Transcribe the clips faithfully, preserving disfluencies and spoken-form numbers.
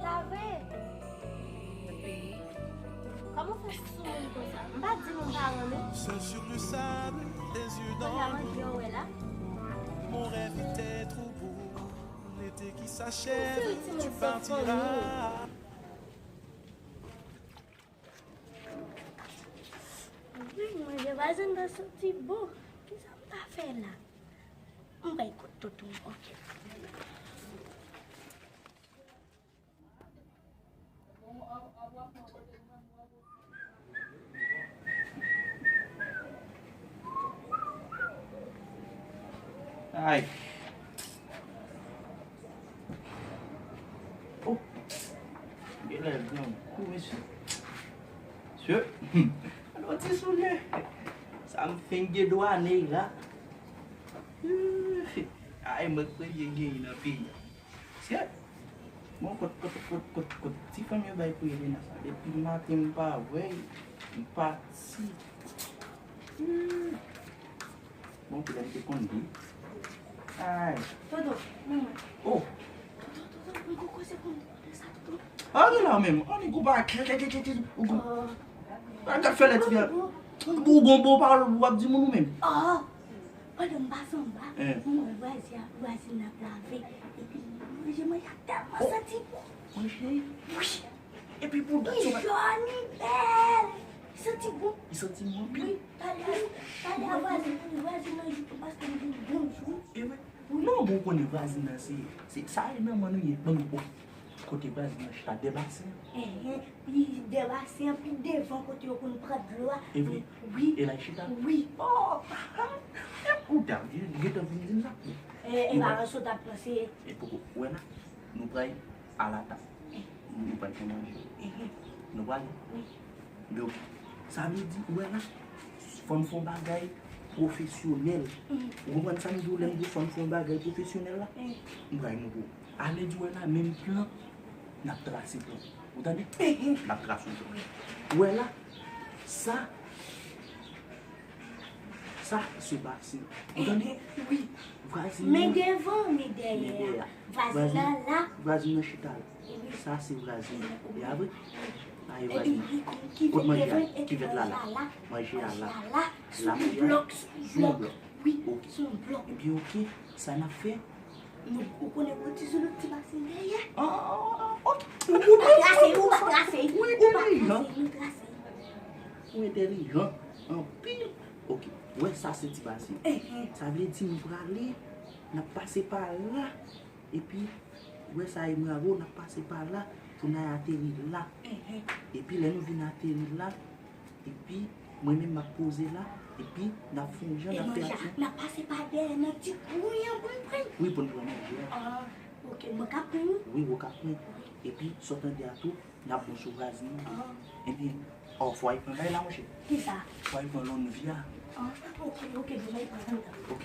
Lave. Kòman w fè soumoun konsa? M pa di nou pa renmen. Seul sur le sable, tes yeux dans l'eau. Manje w wè la. Mon rêve est trop beau. L'été qui s'achève, tu partiras. Wi, manje vwazin nan santi bon. Kisa m ta fè la? M bay kout toutou, ok. Ay. Oh. Genlè l gen gwo, mesye. Mesye. Gade yon ti soulye. Sa m fin gen dwanye la. Ay, mwen k premye genyen nan peyi a. Sèt. Bon, kot, kot, kot, kot, kot ti fanm yo bay pou Elena sa? Depi maten m pa wè l, m pati. Hmm. Bon, kilè m te konn di? Ay. Toto, manman. Oh. Toto, toto, m gon koze pou m di sa, toto. Ah, gen la menm. An, li gon bagay. Ou gon. Ah. Gad fè lè ti fi a. Ou gon bon pawòl w ap di moun ou menm. Ah. Pandan m pase anba, m wè vwazin, vwazin nan ap lave. Epi manje, manje a tèlman santi bon. Manje? Wi. Epi pou dat yo. Li jòn, li bèl. Li santi bon. Li santi bon anpil. Wi. Pale a, pale a vwazin, vwazin nan jou tou paske li vin bonjou. E wi. Non, bon, ou konnen vwazin nan se, se sa e nan mann ou ye. Bon, bon. Kote vwazin nan chita dèyè basen an. Enhen, pi dèyè basen an, pi devan kote yo konn pran dlo a. E vre? Wi. E la l chita? Wi. Oh! Ou ta gentan vin di m sa. E, e pa ranse w t ap ranse. E poko, ou wè la, nou pral alatab. Nou pral fè manje. Enhen. Nou prale? Wi. Donk, sa vle di, ou wè la, fò n fè yon bagay pwofesyonèl. Ou konprann sa m di w lè m di w fò n fè yon bagay pwofesyonèl la? M pral montre w. Ale di w wè la, menm plan, n ap trase plan. Ou tande? N ap trase yon plan. Ou wè la, sa, sa se basen. Ou tande? Wi. Vwazin nan. Men devan, men dèyè a. Vwazin nan la. Vwazin nan chita la. Sa se vwazin. E a vre? A e vwazin. Kot manje a? Kivèt la la. Manje a la. La manje a? Sou blòk, sou blòk. Wi, sou blòk. Ebyen, ok. Sa n ap fè? Nou, ou konnen pran ti sou lòt ti basen dèyè. Ah, ah, ah, ah, ok. Ou pa trase, ou pa trase. Ou pa trase, nou trase. Ou entèlijan anpil. Ok. Ou wè sa se ti basen. Sa vle di nou prale, n ap pase pa la. Epi, ou wè sa e bravo, n ap pase pa la pou n al ateri la. Epi, lè nou vin ateri la, epi, mwen menm m ap poze la, epi, n ap fè yon jan, n ap fè aksyon. N ap pase pa dèyè nan ti kwen an pou n pran. Wi, pou n pran manje a. Ah, ok, mwen ka pran wi. Wi, ou ka pran. Epi, sa w tande a tou, n ap bon sou vwazin nan. Ebyen, oh, fò w al pran bagay la, monchè. Kisa? Fò w al pran lòn vi a. Ah, ok, ok, demen pran. Ok.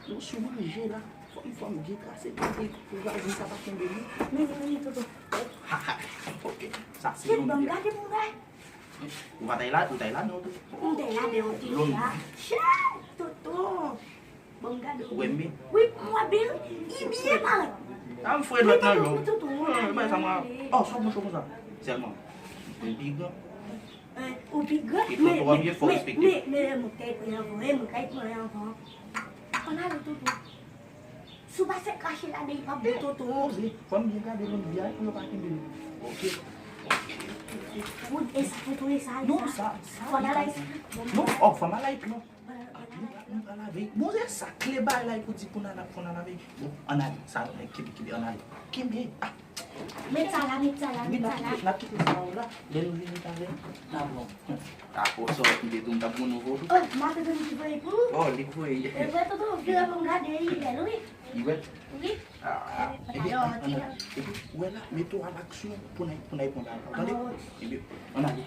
Nou sou manje la. Fò m, fò m byen trase plan pou, pou vwazin sa pa kenbe nou. Men, men, men, toto. Ha, ha. Ok. Sa se yon byen. Ban m gade pou m wè. Ou pa t al la, ou t al ladan tou. M te ladan tou deja. Chè, toto. Bon, gade. Ou renmen? Wi, m wè byen. Li byen parèt. A, m fre dwèt nan yo. Wi, tonton, tonton, wi, bagay sa mwen. Oh, sa w mouche konsa. Sèlman. Mwen pi gran. Ou pi gran? E tonton an byen fò respekte. Men, men, men, mwen kay pran anvan, mwen kay pran anvan. Ann ale, tonton. Si w pa fè krache ladan, li p ap bon, tonton. Fò m byen gade lòn vi a pou yo pa kenbe m. Ok. Ou, e sa, tonton, e sa, e sa. Non, sa, sa. Fò n al la, e sa. Non, oh, fò m al la, non. Nou pral lave. Bon, se sa, kle bagay la, pou di pou n al, pou n al lave. Bon, ann ale. Sa, kenbe, kenbe, ann ale. Kenbe. Ah. Met sa la, met sa la, met sa la. N ap kite, n ap kite sa la. Lè nou vini talè, n ap pran. Ah, oh, sa w ap kite tou, m t ap pran nouvo tou. Oh, m ap kite nou ki voye pou ou. Oh, li k voye. E vre, tonton, vire pou m gade, li bèl, wi. Li bèl? Wi. Ah, ebyen, ann ale. Epi, ou wè la, mete w a laksyon pou n al, pou n al pran bagay la. Tande? Ebyen, ann ale.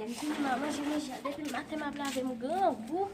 M fini ma manje, manje a. Depi maten m ap lave, m grangou.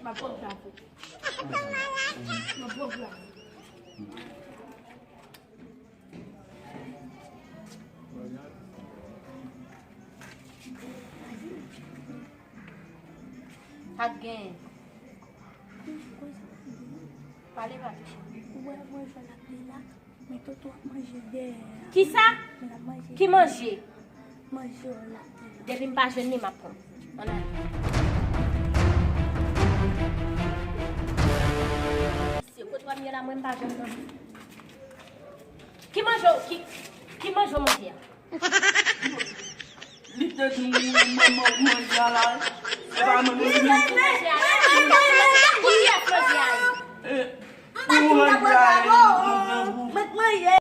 M ap pran kafou. M ap pran kafou. Pa t genyen. Pale pa touche. Ou wè mwen jwenn ak li la. Men Toto ap manje dèyè a. Kisa? Men l ap manje. Ki manje? Manje w la. Depi m pa jwenn li, m ap pran. Ann ale. Se kot w ap ye la, mwen m pa jwenn nan. Ki manje w, ki, ki manje w manje a? Li te di m, mwen, mwen, mwen, manje a la. Se pa mwen, mwen, mwen. Ki yès manje a ye? Eh, pou manje a ye, mwen, mwen, mwen.